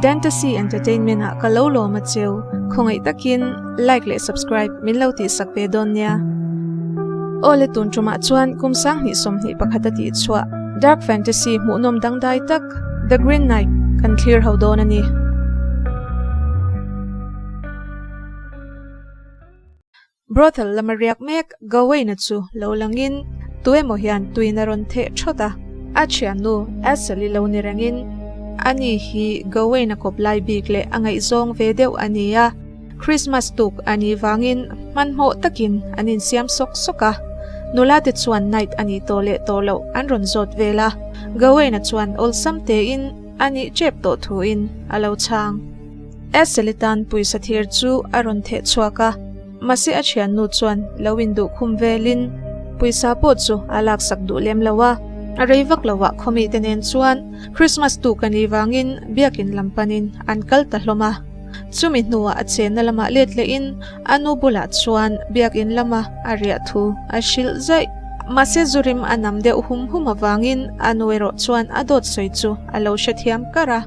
Dantasy Entertainment ah ka lo lawm a cheu, khawngaih takin like leh subscribe min lo tihsak ve dawn nia. Aw le tun tumah chuan kum sanghnih 21 a tih chhuah Dark Fantasy hmuhnawm dangdai tak The Green Knight kan thlir ho dawn a ni. Brothel lama riak mek Gawain-a chu lo langin tuemaw hian tuin a rawn theh thawt a, a thiannu Asel-i lo ni rengin ani hi Gawain-a kawp lai bik leh a ngaihzawng ve deuh a ni a, Christmas tuk a nih vangin hmanhmawh takin an insiam sawk sawk a, nula te chuan night a nih tawh leh tawh loh an rawn zawt vel a, Gawain-a chuan awlsam tein a nih tep tawh thuin a lo chhang. Ashley tan pawisa thir chu a rawn theh chhuak a, mahse a thiannu chuan lo induh khum velin pawisa pawh chu a laksak duh lem lo a. A rei vak lo ah khawmi te nen chuan Christmas tuk a nih vangin biakin lam panin an kal ta hlawm a. Chumi hnuah a chenna lamah let lehin a nu bulah chuan biakin lama a riah thu a hrilh zaih. Mahse zurim a nam deuh hum hum avangin a nu erawh chuan a dawt sawi chu a lo hrethiam kar a.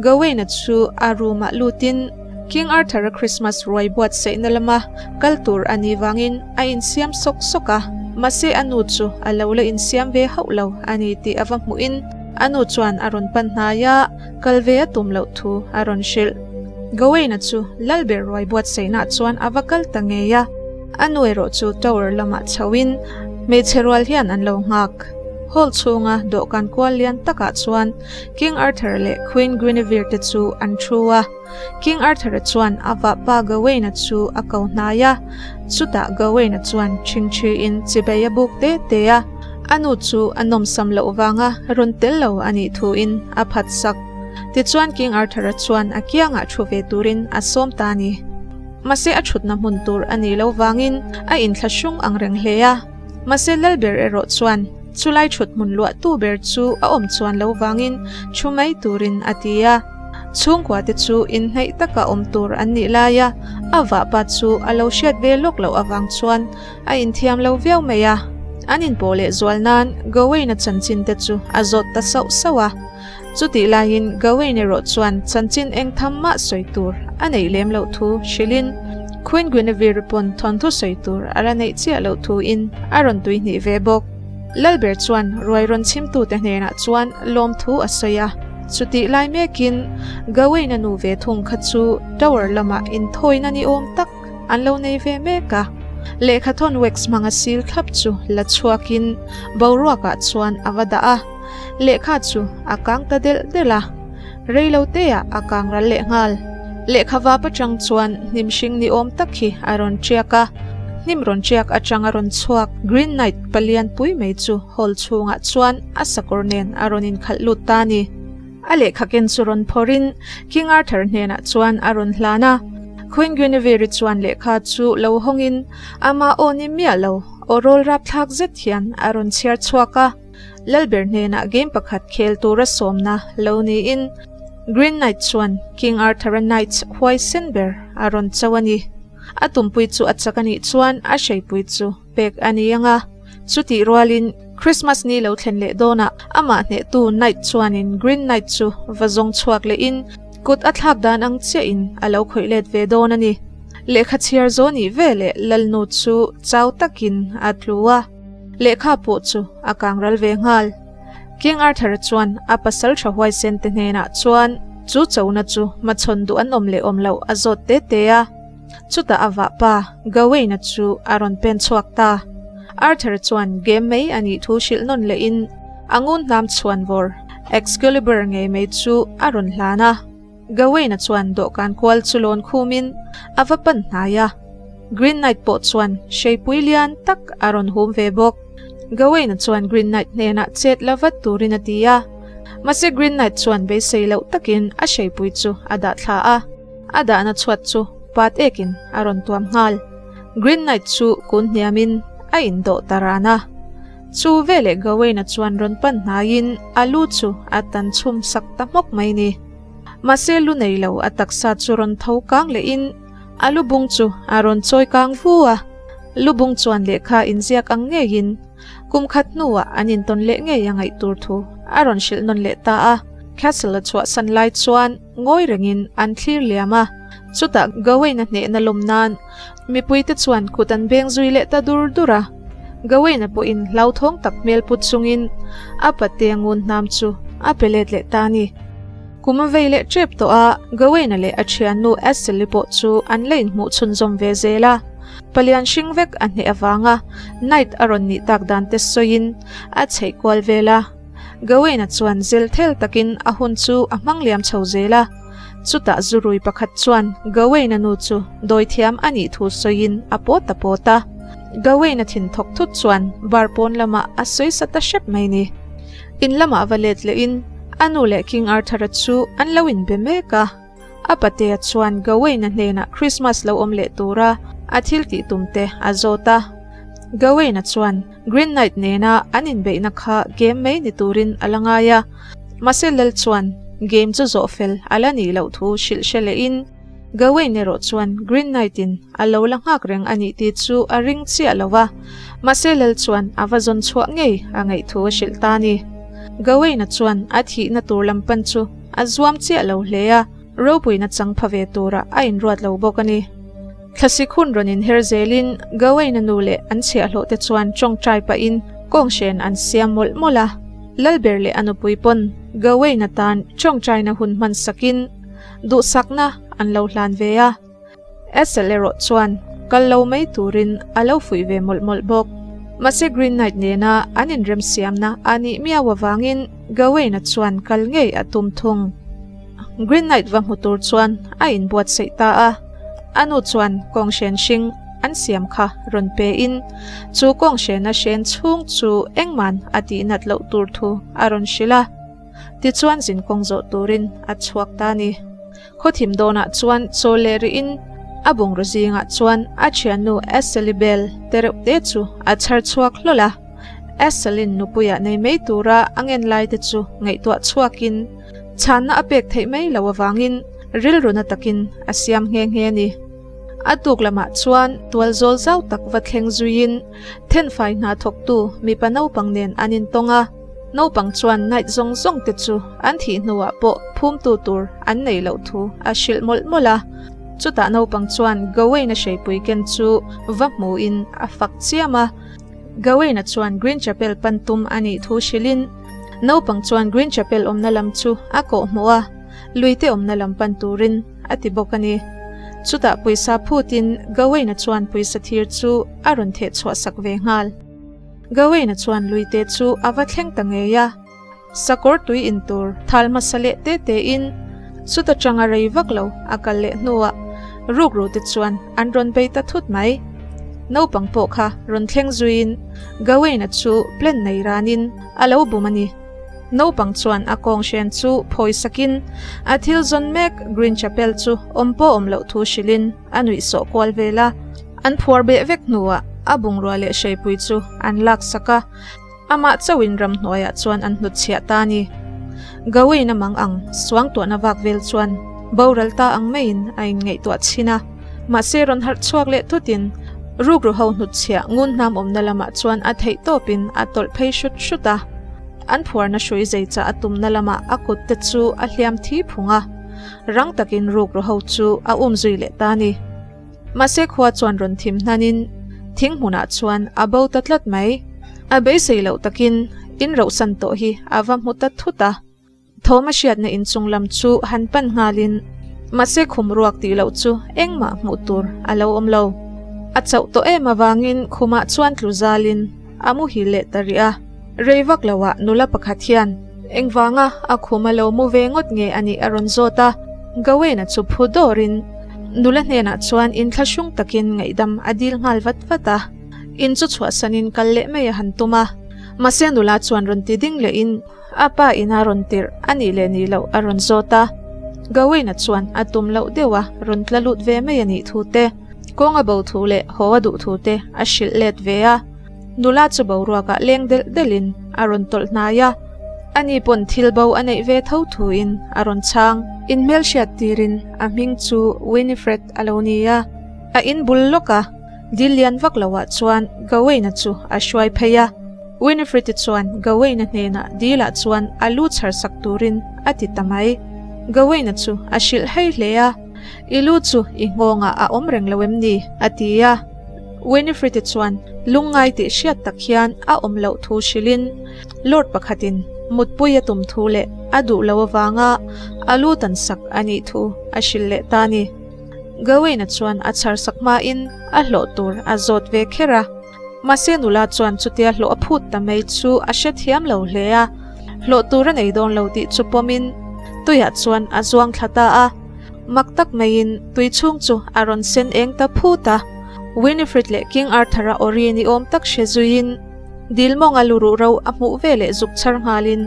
Gawain-a chu a room-ah lutin King Arthur-a Christmas ruai buatsaihna lama kal tur a nih vangin a insiam sawk sawk a, mahse a nu chu a lo la insiam ve hauh lo a ni tih a va hmuhin a nu chuan a rawn pan hnai a, kal ve a tum loh thu a rawn hrilh. Gawain-a chu Lalber ruai buatsaihnaah chuan a va kal ta ngei a, a nu erawh chu tower lamah chhoin hmeichhe rual hian an lo nghak. Hall chhunga dawhkan kual lian takah chuan King Arthur leh Queen Guinevere te chu an thu a. King Arthur-a chuan a vahpa Gawain-a chu a ko hnai a. Chutah Gawain-a chuan ṭhingṭhiin chibai a buk te te a. A nu chu a nawmsam loh vanga rawn tel lo a nih thuin a phat sak. Tichuan King Arthur-a chuan a kiangah thu ve turin a sawm ta a ni. Mahse a ṭhutna hmun tur a nih loh vangin a inthlahrung ang reng hle a. Mahse Lalber erawh chuan chulai thut hmun luahtu ber chu a awm chuan lo vangin thu mai turin a ti a. Chhungkua te chu inhnaih taka awm tur an nih laia a vahpa chu a lo hriat ve lawk loh avang chuan a inthiam lo viau mai a. An inpawh leh zual nan Gawain-a chanchin te chu a zawt ta sauh sauh a. Chutih laiin Gawain erawh chuan chanchin eng tham mah sawi tur a neih lem loh thu hrilhin Queen Guinevere pawn thawnthu sawi tur a la neih chiah loh thuin a rawn tuihnih ve bawk. Lalber chuan ruai rawn chhimtute hnenah chuan lawmthu a sawi a, chutih lai mekin Gawain-a nu ve thung kha chu tower lamah inthawina ni awm tak an lo nei ve mek a. Lehkhathawn wax hmanga sil thlap chu la chhuakin boruakah chuan a va dah a. Lehkha chu a kang ta delh delh a, rei lo te ah a kang ral leh nghal. Lehkha vap atang chuan hnim hring ni awm tak hi a rawn tiak a, hnim rawn tiak atang a rawn chhuak Green Knight palian pui mai chu hall chhungah chuan a sakawr nen a rawn inkhalh lut ta a ni. A lehkha ken chu rawn phawrhin King Arthur hnenah chuan a rawn hlan a, Queen Guinevere chuan lehkha chu lo hawngin ama aw ni miah lo aw rawl rapthlak zet hian a rawn chhiar chhuak a. Lalber hnenah game pakhat khel tura sawmna lo niin Green Knight chuan King Arthur-a Knights huaisen ber a rawn cho a ni. A tumpui chu a chak a nih chuan a hreipui chu pek a ni ang a. Chutih rualin Christmas ni lo thlen leh dawnah amah hnehtu Knight chuanin Green Knight chu va zawng chhuak lehin kut a thlak dan ang chiahin a lo khawih let ve dawn a ni. Lehkha chhiar zaw nih veleh Lalnu chu chau takin a tlu a. Lehkha pawh chu a kang ral ve nghal. King Arthur-a chuan a pasal tha huaisen te hnenah chuan chu chona chu hmachhawn duh an awm leh awm loh a zawt te te a. Chutah a vahpa Gawain-a chu a rawn pen chhuak ta. Arthur-a chuan game mai a nih thu hrilh nawn lehin a ngun hnam chhuan vawr Excalibur ngei mai chu a rawn hlan a. Gawain-a chuan dawhkan kual chu lawn khumin a va pan hnai a, Green Knight pawh chuan hreipui lian tak a rawn hum ve bawk. Gawain-a chuan Green Knight hnenah chet la vat turin a ti a, mahse Green Knight chuan beisei loh takin a hreipui chu a dah thla a, a dahna chhuat chu pat ekin a rawn tuam nghal. Green Knight chu kun hniamin a indawh ta ran a. Chu veleh Gawain-a chuan rawn pan hnaiin a lu chu a tan chhum sak ta hmawk mai ni. Mahse lu nei lo a taksa chu rawn tho kang lehin a lu bung chu a rawn chawi kang vu a. Lu bung chuan lehkha inziak ang ngeiin kum khat hnuah an intawn leh ngei a ngaih tur thu a rawn hrilh nawn leh ta a. Castle a chhuahsan lai chuan ngawi rengin an thlir liam a, chutah Gawain-a hnehna lawm nan mipuite chuan kut an beng zui leh ta dur dur a. Gawain-a pawhin hlauthawng tak hmel put chungin a pate ngun hnam chu a pe let leh ta a ni. Kum a vei leh tep tawh a, Gawain-a leh a thiannu Ashley pawh chu an la inhmuh chhunzawm ve zel a. Palian hring vek a hneh avanga Knight a rawn nih tak dan te sawiin a chheih kual vel a. Gawain-a chuan zel thel takin a hun chu a hmang liam chho zel a. Chutah zurui pakhat chuan Gawain-a nu chu dawithiam a nih thu sawiin a pawt a pawt a. Gawain-a thin thawk thut chuan bar pawn lamah a sawi sa ta hrep mai ni. In lamah va let lehin a nu leh King Arthur-a chu an lo inbe mek a. A patea chuan Gawain-a hnenah Christmas lo awm leh tura a thil tih tum te a zawt a. Gawain-a chuan Green Knight nena an inbeihna kha game mai ni turin a la ngai a. Mahse Lal chuan game chu zawh fel a la nih loh thu hrilh hre lehin Gawain erawh chuan Green Knight-in a lo la nghak reng a nih tih chu a ring chiah lo a. Mahse Lal chuan a va zawn chhuah ngei a ngaih thu a hrilh ta a ni. Gawain-a chuan a thihna tur lam pan chu A zuam chiah lo hle a, ropuina chang pha ve turah a inruat lo bawk a ni. Thlasik hun rawn inher zelin Gawain-a nu leh an chhiahhlawh te chuan tawngtai pahin kawnghren an siam mawlh mawlh a. Lalber leh a nupui pawn Gawain-a tan tawngtaina hun hman sakin duhsakna an lo hlan ve a. Ethel erawh chuan kal lo mai turin a lo fuih ve mawlh mawlh bawk. Mahse Green Knight nena an inremsiamna a nih miau avangin Gawain-a chuan kal ngei a tum thung. Green Knight va hmu tur chuan a inbuatsaih ta a, a nu chuan kawnghren hring an siam kha rawn pe in chu kawnghrena hren chhung chu engman a tihnat loh tur thu a rawn hrilh a. Tichuan zin kawng zawh turin a chhuak ta a ni. Khawthim dawnah chuan chaw leh rihin a bungraw zingah chuan a thiannu Ashley Bell te reuh te chu a chhar chhuak hlawl a. Ashley-in nupuiah nei mai tura a ngen lai te chu ngaihtuah chhuakin chhanna a pek theih mai loh avangin rilru na takin a siam nghe nghe a ni. A tuk lamah chuan tual zawl zau tak va thleng zuiin thenfai hna thawktu mipa naupang nen an intawng a. Naupang chuan night zawng zawng te chu an thih hnuah pawh phumtu tur an neih loh thu a hrilh mawlh mawlh a. Chutah naupang chuan Gawain-a hreipui ken chu va hmuhin a fak chiam a. Gawain-a chuan Green Chapel pan tum a nih thu hrilhin naupang chuan Green Chapel awmna lam chu a kawh hmuh a, luite awmna lam pan turin a ti bawk a ni. Chutah pawisa phutin Gawain-a chuan pawisa thir chu a rawn theh chhuah sak ve nghal. Gawain-a chuan luite chu a va thleng ta ngei a, sakawr tui in tur thal hmasa leh te tein chuta tanga rei vak lo a kal leh hnuah rukru te chuan an rawn bei ta thut mai. Naupang pawh kha rawn thleng zuiin Gawain-a chu plan nei ranin a lo bum a ni. Naupang chuan a kawng hren chu phawi sakin a thil zawn mek Green Chapel chu awm pawh awm loh thu hrilhin a nuih sawh kual vel a. An phuar beh vek hnuah a bungrua leh hreipui chu an laksak a, amah chauhin ramhnuaiah chuan an hnutchhiah ta a ni. Gawain a mang ang suangtuahna vak vel chuan boral ta ang maiin a inngaihtuah chhin a, mahse rawn harh chhuak leh thutin rukru ho hnutchhiah ngun hnam awmna lamah chuan a theih tawpin a tawlh phei hrut hrut a. An phuarna hrui zei chah a tumna lamah a kut te chu a hliam thi phung a, rang takin rukru ho chu a umzui leh ta a ni. Mahse khua chuan rawn thim hnanin thing hmunah chuan a bo ta tlat mai. A beisei loh takin in rohsan tawh hi a va hmu ta thut a. Thawm a hriatna inchung lam chu han pan nghalin mahse khum ruak tih loh chu engmah hmuh tur a lo awm lo. A chauh tawh em avangin khumah chuan tlu zalin a muhil leh ta rih a. Rei vak loah nula pakhat hian engvanga a khum a lo mu ve ngawt nge a nih a rawn zawt a, Gawain-a chu phu dawrin nula hnenah chuan inthlahrung takin ngaihdam a dil nghal vat vat a, in chu chhuahsanin kal leh mai a han tum a, mahse nula chuan rawn ti ding lehin a pa ina rawn tirh a nih leh nih loh a rawn zawt a, Gawain-a chuan a tum loh deuh a rawn tla lut ve mai a nih thu te, kawng a bo thu leh haw a duh thu te a hrilh let ve a. Nula chu boruakah leng delh delhin a rawn tawlh hnai a, ani pawn thil bo a neih ve tho thuin a rawn chhang. Inhmelhriat tirin a hming chu Winifred a lo ni a, a in bul lawk a, dil lian vak loah chuan Gawain-a chu a hruai phei a. Winifred-i chuan Gawain-a hnenah dilah chuan a lu chhar sak turin a ti ta mai. Gawain-a chu a hrilh hei hle a, I lu chu i nghawngah a awm reng lo em ni? a ti a. Winifred-i chuan lungngai tih hriat tak hian a awm loh thu hrilhin Lord pakhatin mutpui a tum thu leh a duh lo avanga a lu tan sak a nih thu a hrilh leh ta a ni. Gawain-a chuan a chhar sak hmain a hlawh tur a zawt ve kher a. Mahse nula chuan chutia hlawh a phut ta mai chu a hrethiam lo hle a, hlawh tur a nei dawn lo tih chu pawmin tuiah chuan a zuang thla ta a. Mak tak maiin tui chhung chu a rawn sen eng ta phut a. Winifred leh King Arthur-a awri ni awm tak hre zuiin dil mawnga lu ruh ro a hmuh ve leh zuk chhar nghalin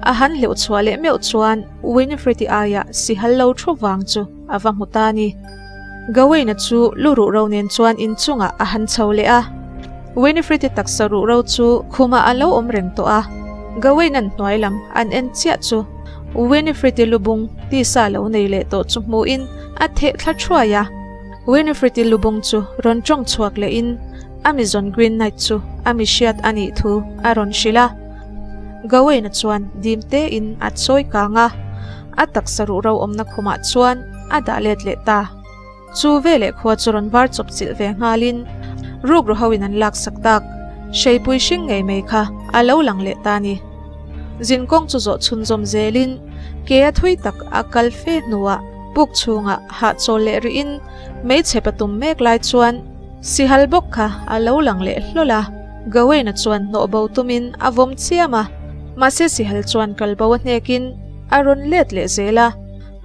a han hleuh chhuah leh meuh chuan Winifred-i aiah sihal lo thu vang chu a va hmu ta a ni. Gawain-a chu lu ruh ro nen chuan inchungah a han chho leh a. Winifred-i taksa ruh ro chu khumah a lo awm reng tawh a. Gawain-a'n hnuai lam an en chiah chu Winifred-i lubung tisa lo nei leh tawh chu hmuhin a theh thla thuai a. Winifred-i lubung chu rawn tawng chhuak lehin Amazon Green Knight chu a mi hriat a nih thu a rawn hrilh a. Gawain-a chuan dim tein a chawi kang a. A taksa ruh ro awmna khumah chuan a dah let leh ta. Chu veleh khua chu rawn var chawp chilh ve nghalin rukru hoin an laksak tak hreipui hring ngei mai kha a lo lang leh ta ni. Zinkawng chu zawh chhunzawm zelin ke a thui tak a kal fe hnuah puk chhungah hahchawl leh rihin hmeichhe patum mek lai chuan Sihal bawk kha a lo lang leh hlawl a, Gawain-a chuan hnawh bo tumin a vawm chiam a, mahse Sihal chuan kal bo a hnekin a rawn let leh zel a,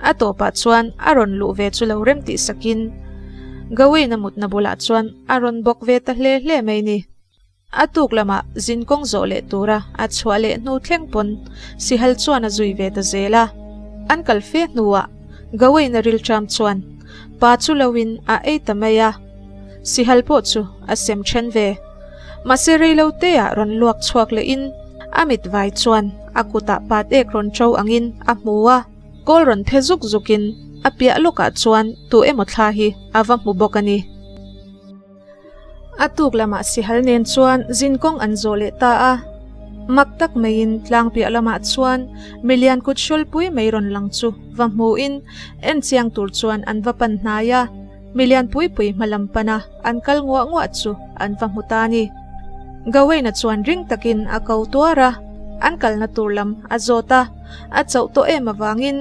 a tawpah chuan a rawn luh ve chu lo rem tih sakin Gawain-a mutna bulah chuan a rawn bawk ve ta hle hle mai ni. A tuk lamah zin kawng zawh leh tura a chhuah leh hnu thleng pawn Sihal chuan a zui ve ta zel a. An kal fe hnuah Gawain-a rilṭam chuan pa chu loin a ei ta mai a, Sihal pawh chu a sem then ve. Mahse reilo teah rawn luak chhuak lehin a mit vai chuan a kutah pat ek rawn ṭo angin a hmu a, kawl rawn phe zuk zukin a piah lawkah chuan tu emaw thla hi a va hmu bawk a ni. A tuk lamah sihal nen chuan zinkawng an zawh leh ta a. Mak tak maiin tlang piah lamah chuan milian kut hrawlpui mai rawn lang chu va hmuhin en chiang tur chuan an va pan hnai a. Milian pui pui hma lam pana an kal nguah nguah chu an va hmu ta a ni. Gawain-a chuan ring takin a ko tuar a, an kalna tur lam a zawt a, a chauh tawh em avangin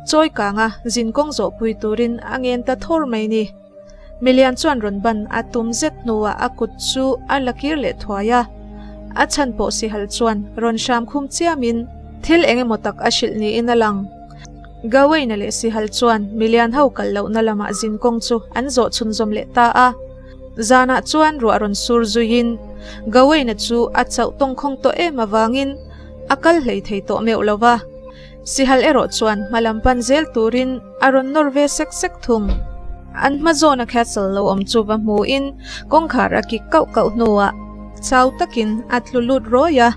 chawi kanga zinkawng zawhpui turin a ngen ta thawr mai ni. Milian chuan rawn ban a tum zet hnuah a kut chu a la kir leh thuai a. A chhan pawh sihal chuan rawn hram khum chiamin thil eng emaw tak a hrilh niin a lang. Gawain-a leh sihal chuan milian ho kal lohna lamah zin kawng chu an zawh chhunzawm leh ta a. Zanah chuan ruah rawn sur zuiin Gawain-a chu a chauh tawngkhawng tawh em avangin a kal hlei thei tawh meuh lo va. Sihal erawh chuan hma lam pan zel turin a rawn nawr ve sek sek thung. An hma zawna castle lo awm chu va hmuin kawngkhar a kik kauh kauh hnuah chau takin a tlu lut rawi a.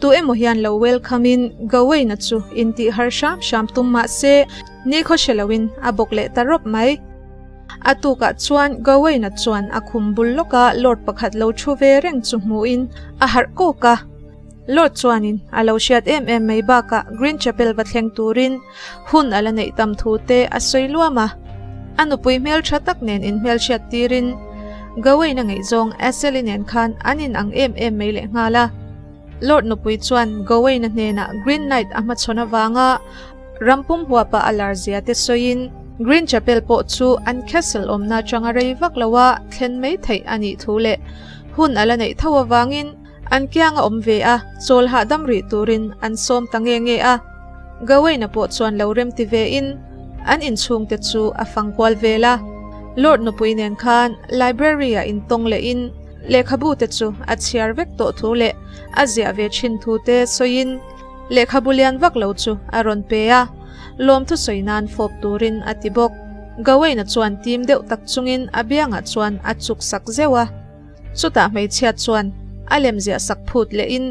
Tu emaw hian lo welcome in Gawain-a chu intih har hram hram tum mah se nikhaw hre loin a bawk leh ta rawp mai. A tukah chuan Gawain-a chuan a khum bul lawka Lord pakhat lo thu ve reng chu hmuin a harh kawk a. Lord chuanin a lo hriat em em mai bakah Green Chapel va thleng turin hun a la neih tam thu te a sawi luam a. A nupui hmeltha tak nen inhmelhriat tirin Gawain a ngaihzawng Aseli nen khan an in ang em em mai leh nghal a. Lord nupui chuan Gawain a hnenah Green Knight a hmachhawn avanga rampum huapa a lar zia te sawiin Green Chapel pawh chu an castle awmna atanga rei vak loa thlen mai theih a nih thu leh hun a la neih tho avangin An kiang a awm ve a, chawl hahdam rih turin an sawm ta nge nge a. Gawain-a pawh chuan lo remti vein an inchhungte chu a fang kual vel a. Lord nupui nen khan library-ah intawng lehin lehkhabu te chu a chhiar vek tawh thu leh a ziah ve thin thu te sawiin lehkhabu lian vak lo chu a rawn pe a, lawmthu sawi nan fawp turin a ti bawk. Gawain-a chuan tim deuh tak chungin a biangah chuan a chuk sak zeuh a. Chutah hmeichhia chuan a lem ziah sak phut lehin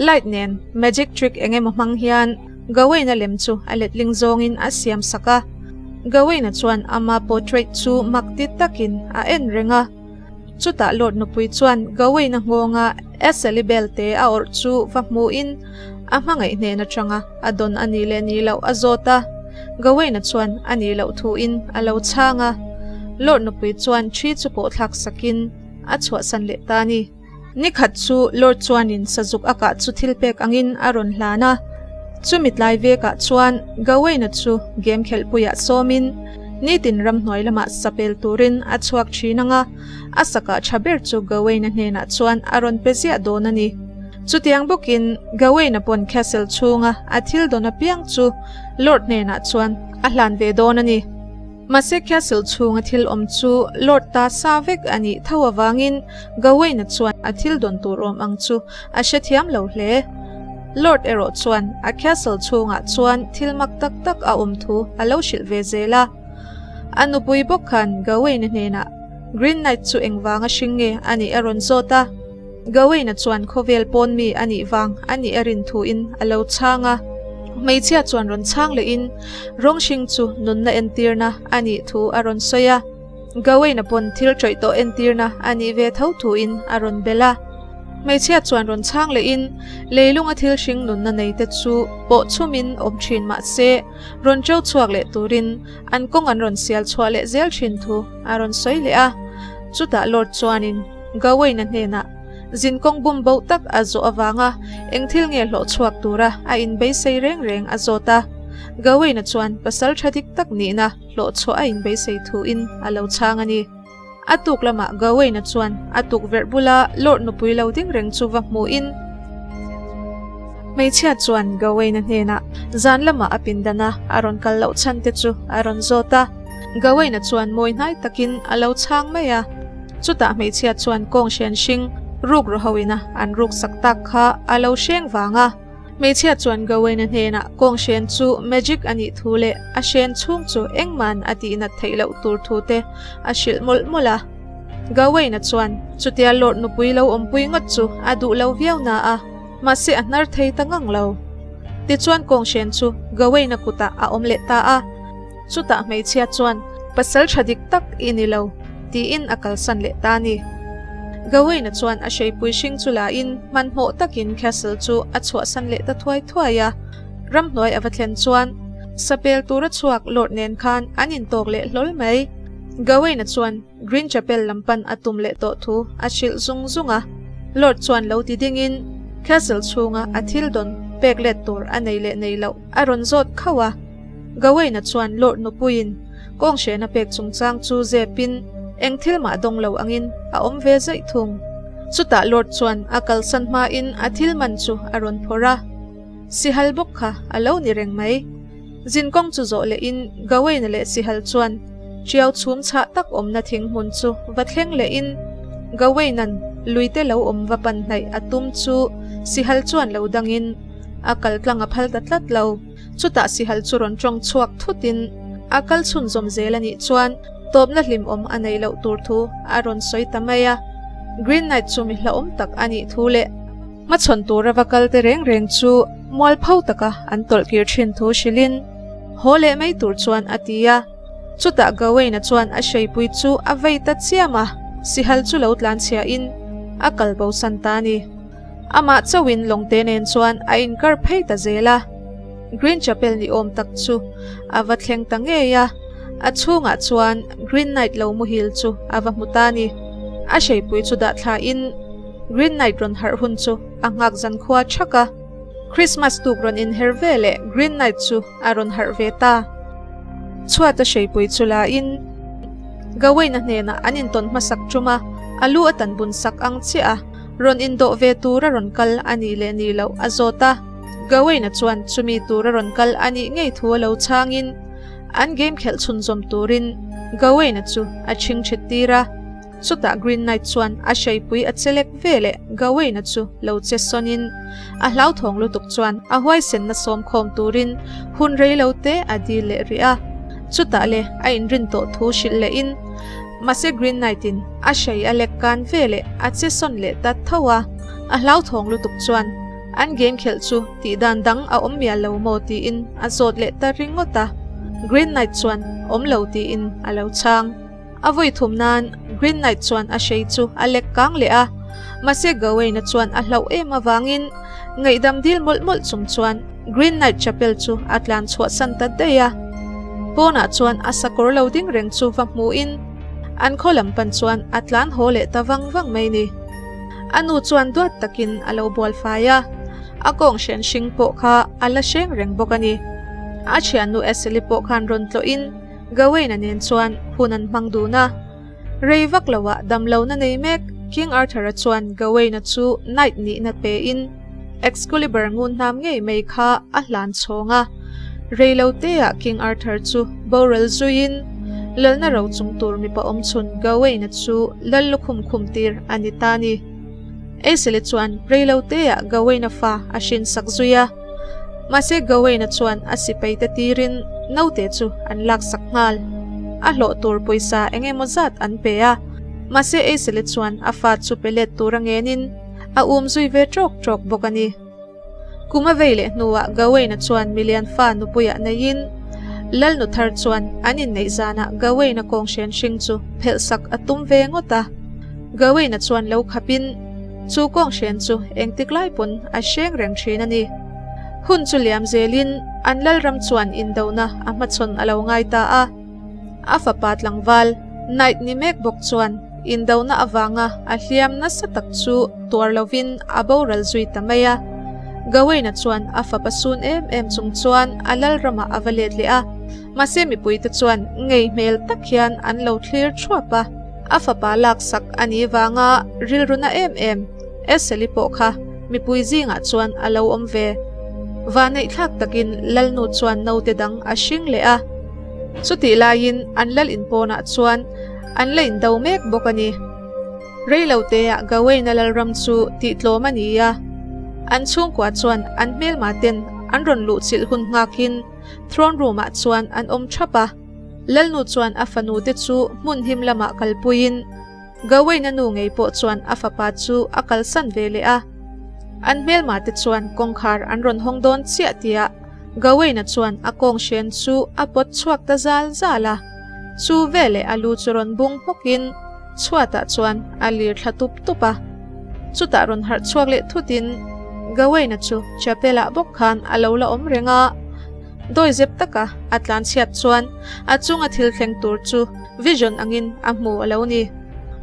light nen magic trick eng emaw hmang hian Gawain-a lem chu a letling zawngin a siam sak a. Gawain-a chuan ama portrait chu mak ti takin a en reng a. Chutah Lord nupui chuan Gawain-a nghawnga Eseli belte a awrh chu va hmuhin a hmangaih hnen atanga a dawn a nih leh nih loh a zawt a. Gawain-a chuan a nih loh thuin a lo chhang a. Lord nupui chuan ṭhi chu pawh thlak sakin a chhuahsan leh ta a ni. Nikhat chu Lord chuanin sazuk a kah chu thil pek angin a rawn hlan a. Chumi tlai vekah chuan Gawain-a chu game khelhpuiah sawmin nitin ramhnuai lamah sapel turin a chhuak thin ang a, a sakah tha ber chu Gawain-a hnenah chuan a rawn pe ziah dawn a ni. Chutiang bawkin Gawain-a pawn castle chhunga a thil dawn apiang chu Lord hnenah chuan a hlan ve dawn a ni. Mahse castle chhunga thil awm chu Lord ta sa vek a nih tho avangin Gawain-a chuan a thil dawn tur awm ang chu a hrethiam lo hle. Lord erawh chuan a castle chhungah chuan thil mak tak tak a awm thu a lo hrilh ve zel a. A nupui bawk khan Gawain-a hnenah Green Knight chu engvanga hring nge a nih a rawn zawt a. Gawain-a chuan khawvel pawn mi a nih vang a nih a rin thuin a lo chhang a. Hmeichhia chuan rawn chhang lehin rawng hring chu nunna entirna a nih thu a rawn sawi a. Gawain-a pawn thil ṭawih tawh entirna a nih ve tho thuin a rawn belh a. Hmeichhia chuan rawn chhang lehin leilunga thil hring nunna neite chu pawh chhumin awm ṭhin mah se rawn ṭo chhuak leh turin an kawng an rawn sial chhuah leh zel ṭhin thu a rawn sawi leh a. Chutah Lord chuanin Gawain-a hnenah zinkawng bum bo tak a zawh avanga eng thil nge hlawh chhuak tura a inbeisei reng reng a zawt a. Gawain-a chuan pasal tha dik tak nihna hlawh chhuah a inbeisei thuin a lo chhang a ni. A tuk lamah Gawain-a chuan a tukverh bula Lord nupui lo ding reng chu va hmuhin hmeichhia chuan Gawain-a hnenah zan lamah a pindana a rawn kal loh chhan te chu a rawn zawt a. Gawain-a chuan mawi hnai takin a lo chhang mai a. Chutah hmeichhia chuan kawng hren hring ruk rawh ho ina an ruk sak tak kha a lo hreng vang a. Hmeichhia chuan Gawain-a hnenah kawng hren chu magic a nih thu leh a hren chhung chu engman a tihnat theih loh tur thu te a hrilh mawlh mawlh a. Gawain-a chuan chutia Lord nupui lo awmpui ngawt chu a duh lo viau na a, mahse a hnar thei ta ngang lo. Tichuan kawng hren chu Gawain-a kutah a awm leh ta a. Chutah hmeichhia chuan, Pasal tha dik tak i ni lo, tiin a kalsan leh ta a ni. Gawain-a chuan a hreipui hring chu lain hmanhmawh takin castle chu a chhuahsan leh ta thuai thuai a. Ramhnuai a va thlen chuan sapel tura chhuak Lord nen khan an intawk leh hlawl mai. Gawain-a chuan Green Chapel lam pan a tum leh tawh thu a hrilh zung zung a. Lord chuan lo ti dingin castle chhunga a thil dawn pek let tur a nei leh nei loh a rawn zawt khauh a. Gawain-a chuan Lord nupuiin kawnghrena pek chungchang chu zepin eng thil mah dawng lo angin a awm ve zaih thung. Chutah Lord chuan a kalsan hmain a thil man chu a rawn phawrh a, Sihal bawk kha a lo ni reng mai. Zinkawng chu zawh lehin Gawain-a leh Sihal chuan ṭiau chhum chhah tak awmna thing hmun chu va thleng lehin Gawain-a'n luite lo awm va pan hnaih a tum chu Sihal chuan lo dangin a kal tlang a phal ta tlat lo. Chutah sihal chu rawn tawng chhuak thutin a kal chhunzawm zel a nih chuan tawpna hlimawm a neih loh tur thu a rawn sawi ta mai a. Green Knight chu mi hlauhawm tak a nih thu leh hmachhawn tura va kal te reng reng chu mualpho taka an tawlh kir thin thu hrilhin haw leh mai tur chuan a ti a. Chutah Gawain-a chuan a hreipui chu a vei ta chiam a, sihal chu lo tlanchhiahin a kal bosan ta a ni. Amah chauhin lawngte nen chuan a inkar phei ta zel a. Green Chapel ni awm tak chu a va thleng ta ngei a, a chhungah chuan Green Knight lo muhil chu a va hmu ta a ni. A hreipui chu dah thlain Green Knight rawn harh hun chu a nghak zan khua thak a. Christmas tuk rawn inher ve leh Green Knight chu a rawn harh ve ta. Chhuat a hreipui chu lain Gawain-a hnenah an intawn hmasak tum a, a lu a tan bun sak ang chiah a. Rawn indawh ve tura rawn kal a nih leh nih loh a zawt a, Gawain-a chuan chumi tura rawn kal a nih ngei thu a lo chhangin an game khelh chhunzawm turin Gawain-a chu a chhingchhit tir a. Chutah Green Knight chuan a hreipui a che lek ve leh Gawain-a chu lo che sawnin a hlauthawng lutuk chuan a huaisenna sawmkhawm turin hun rei lo te a dil leh rih a. Chutah le a inrin tawh thu hrilh lehin Mahse Green Knight in a hrei a lek kan ve leh a che sawn leh ta tho a, a hlauthawng lutuk chuan an game khelh chu tih dan dang a awm mial lo maw tiin a zawt leh ta ringawt a, Green Knight chuan awm lo tiin a lo chhang. A vawi thum nan Green Knight chuan a hrei chu a lek kang leh a, mahse Gawain-a chuan a hlauh em avangin ngaihdam dil mawlh mawlh chung chuan Green Knight Chapel chu a tlan chhuahsan ta daih a. Pawnah chuan a sakawr lo ding reng chu va hmuhin an khaw lam pan chuan a tlan haw leh ta vang vang mai ni. A nu chuan duat takin a lo bual fai a, a kawng hren hring pawh kha a la hreng reng bawk a ni. A thiannu Eseli pawh khan rawn tlawhin Gawain-a nen chuan hun an hmang dun a. Rei vak loah damlohna nei mek King Arthur-a chuan Gawain-a chu Knight nihna pein Excalibur ngun hnam ngei mai kha a hlan chhawng a. Rei lo teah King Arthur chu boral zuiin lalna ro chung tur mipa awm chhun Gawain-a chu lal lukhum khum tir a ni ta ni. Eisele chuan rei lo teah Gawain-a fa a hrinsak zui a. Mahse Gawain-a chuan a sipai te tirin naute chu an laksak nghal. A hlawh tur pawisa eng emaw zat an pe a, mahse Eisele chuan a fa chu pe let tur a ngenin a um zui ve ṭawk ṭawk bawk a ni. Kum a vei leh hnuah Gawain-a chuan milian fa nupuiah neiin Lalnu thar chuan an inneih zanah Gawain-a kawnghren hring chu phelhsak a tum ve ngawt a. Gawain-a chuan lo khapin Chu kawnghren chu engtik lai pawn a hreng reng thin a ni. Hun chu liam zelin an lalram chuan indona a hmachhawn a lo ngai ta a. A fapa tlangval Knight ni mek bawk chuan indona avanga a hliam nasa tak chu tuar lovin a boral zui ta mai a. Gawain-a chuan a fapa sun em em chung chuan a lalramah a va let leh a. Mahse mipuite chuan ngei hmel tak hian an lo thlir thuap a. A fapa laksak a nih vanga rilru na em em Eseli pawh kha mipui zingah chuan a lo awm ve. Vaneihthlak takin Lalnu chuan naute dang a hring leh a. Chutih laiin an lal inpawnah chuan an la indo mek bawk a ni. Reiloteah Gawain-a lalram chu tihtlawm a ni a. An chhungkua chuan an hmelma ten an rawn luhchilh hun nghakin throne room-ah chuan an awm thap a. Lalnu chuan a fanu te chu hmun him lamah kalpuiin Gawain-a nu ngei pawh chuan a fapa chu a kalsan ve leh a. An hmelma te chuan kawngkhar an rawn hawng dawn chiah tiah Gawain-a chuan a kawng hren chu a pawt chhuak ta zal zal a. Chu veleh a lu chu rawn bung hmawkin chhuatah chuan a lir thla tup tup a. Chutah rawn harh chhuak leh thutin Gawain-a chu chapel-ah bawk khan a lo la awm reng a. Dawi zep taka a tlan chhiat chuan a chunga thil thleng tur chu vision angin a hmu a lo ni.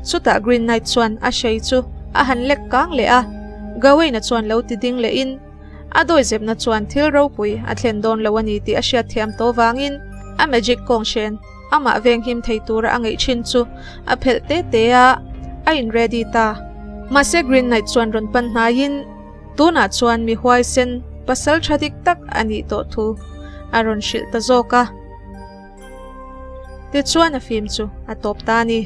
Chutah Green Knight chuan a hrei chu a han lek kang leh a, Gawain-a chuan lo ti ding lehin a dawi zepna chuan thil ropui a thlen dawn lo a ni tih a hriat thiam tawh vangin a magic kawng hren amah venghim thei tura a ngeih thin chu a phelh te te a, a in ready ta. Mahse Green Knight chuan rawn pan hnaiin. Tunah chuan mi huaisen pasal tha dik tak a nih tawh thu a rawn hrilh ta zawk a. Tichuan a fim chu a tawp ta a ni.